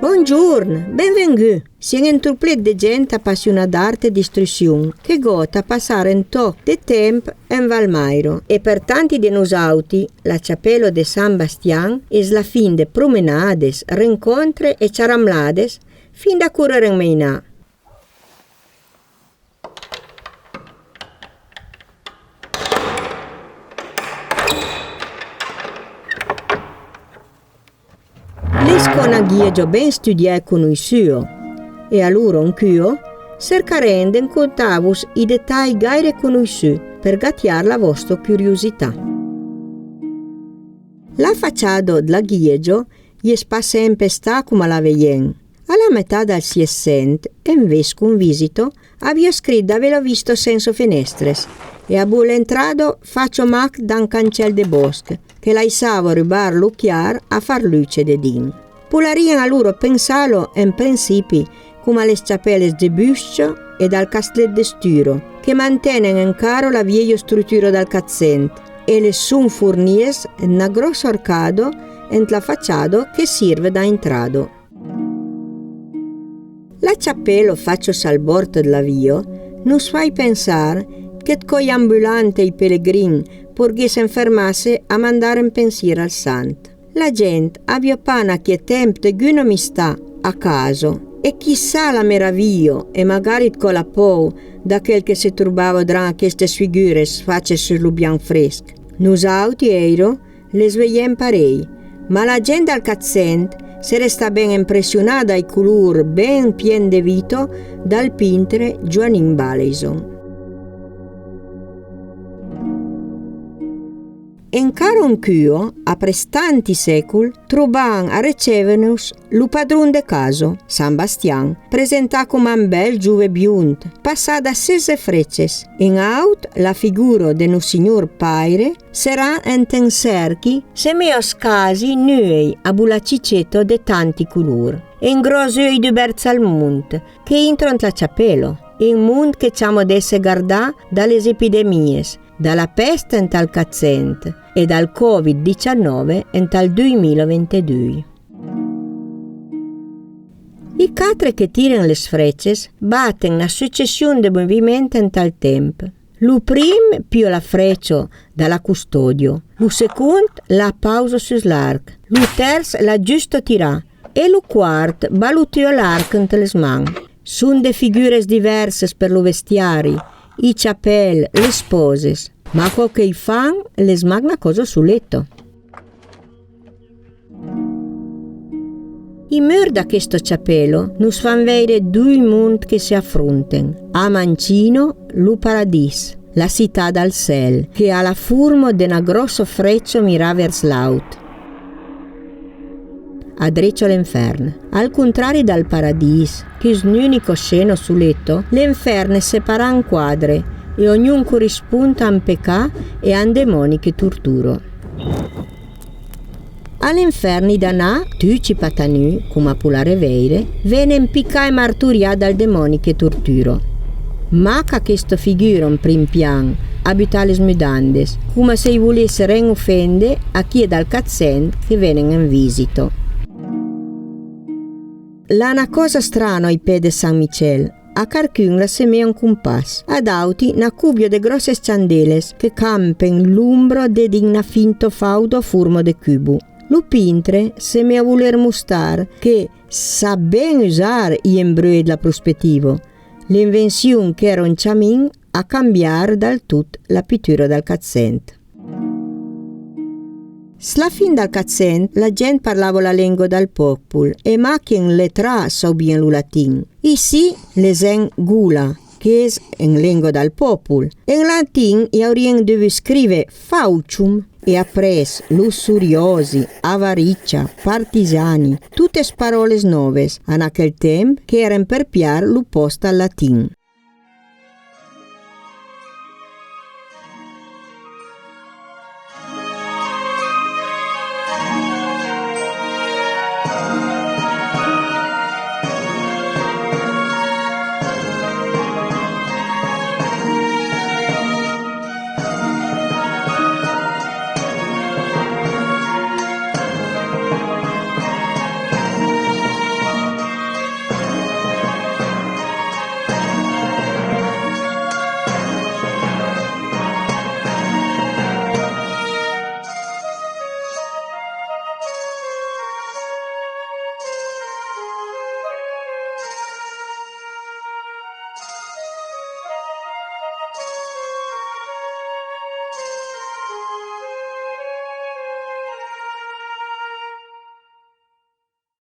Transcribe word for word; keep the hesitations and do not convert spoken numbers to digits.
Bonjorn, benvengut! Siem un troplet de gent apassionada d'art e d'instruccion que gòsta passar un tòc de temps en Val Mairo. E per tanti de nosauti, la chapela de Sant Bastian es la fin de promenades, rencontres e charamlades fin da córrer en mainà. L'escona guiejo ben studià e conoissuo, e alora encuo cercarem d'en contar-vos i detalhs gaire conoissuts per gatiar la vòsta curiositat. La fachada de la guiejo i es pas sempre estat coma la veiem. A la mitat del sièis cents, un vescon visita aviá scrit d'aver la vista sensa fenèstras e aver l'entrada facha mach d'un cancèl de bòsc que laissava rubar lo chiar a far luce dedins. Polariam alora pensar-lo en principi coma les chapelas de Buscha e del Castlet de Stura, que mantenen encara la vielha estructura del Quatcent e les son fornies d'una gròssa arcada ent la fachada que sirve d'intrada. La chapela facha sul bòrd de la via nos fai pensar que de còps ambulant e pelegrins porguessen fermar-se a mandar un pensir al sant. La gent aviá pas en aquel temps deguna amistat a casa, e qui sap la meravilha e magari de còps la paur d'aquel que se trobava drin aquestas figuras fachas sus lo bianc fresc. Nosauti, eiro, les veiem parelh, ma la gent del Quatcent se resta ben impressionada ai colors ben plen de vita del pintre Joanin Baleison. Encara encuo, après tanti sècol, trobam a receber-nos lo padron de casa, Sant Bastian, presentat coma un bèl jove biond, passat de setze frechas. En aut, la figura de Nossignor Paire serà ent un cerchi, semèus quasi nuei a la chiceta de tanti colors. Un gròs uelh dubèrts al mond, que intra ent la chapela, un mond que chama d'èsser gardat de les epidemias, de la pèsta ent el Quatcent e del Covid dètz-e-nòu ent el doi mila vint-e-doi. I quatre que tiren les frechas baten una succession de moviments ent el temps. Lo prim pia la frecha de la custòdia, lo segond la pausa sus l'arc, lo tèrç l'ajusta a tirar e lo quart balotea l'arc ent les mans. Son de figuras divèrsas per lo vestiari, i chapèls, les pòses, ma quò que i fan les magna causa soleta. I murs d'aquesta chapela nos fan veire doi monds que se afronten. A man china, lo paradís, la citat del cèl, que a la forma d'una gròssa frecha mirar vèrs l'aut. A drecha, l'infèrn. Al contrari del paradís, qu'es un'unica scena soleta, l'infèrn es separat en quatre e ognun correspond a un pecat e a un demòni que tortura. A l'infèrn i danats, tuchi patanuts, coma polarem veire, venen picats e martoriats del demòni que tortura. Mach aquesta figura en prim plan, a butar les mudandes, coma se i volesse ren ofendre a qui es del Quatcent que venen en visita. L'a una causa estrana ai pè de Sant Michèl. A carcun la semea un compàs, a d'auti una còbia de gròssas chandelas que campen l'ombra dedins una finta fauda a forma de cubo. Lo pintre semea voler mostrar que sap ben usar i embrulhs de la prospetiva, l'invencion qu'èra en chamin a cambiar del tot la pitura del Quatcent. Sus la fin del Quatcent, la gent parlava la lenga del pòpol e mach un letrat saubian lo latin. Aicí, les en gola, qu'es en lenga del pòpol. En latin i aurian devut scrive faucium, e après lo soriosi, avaricia, partisani, totes paraules nòves en aquel temps qu'èran per piar lo pòst al latin.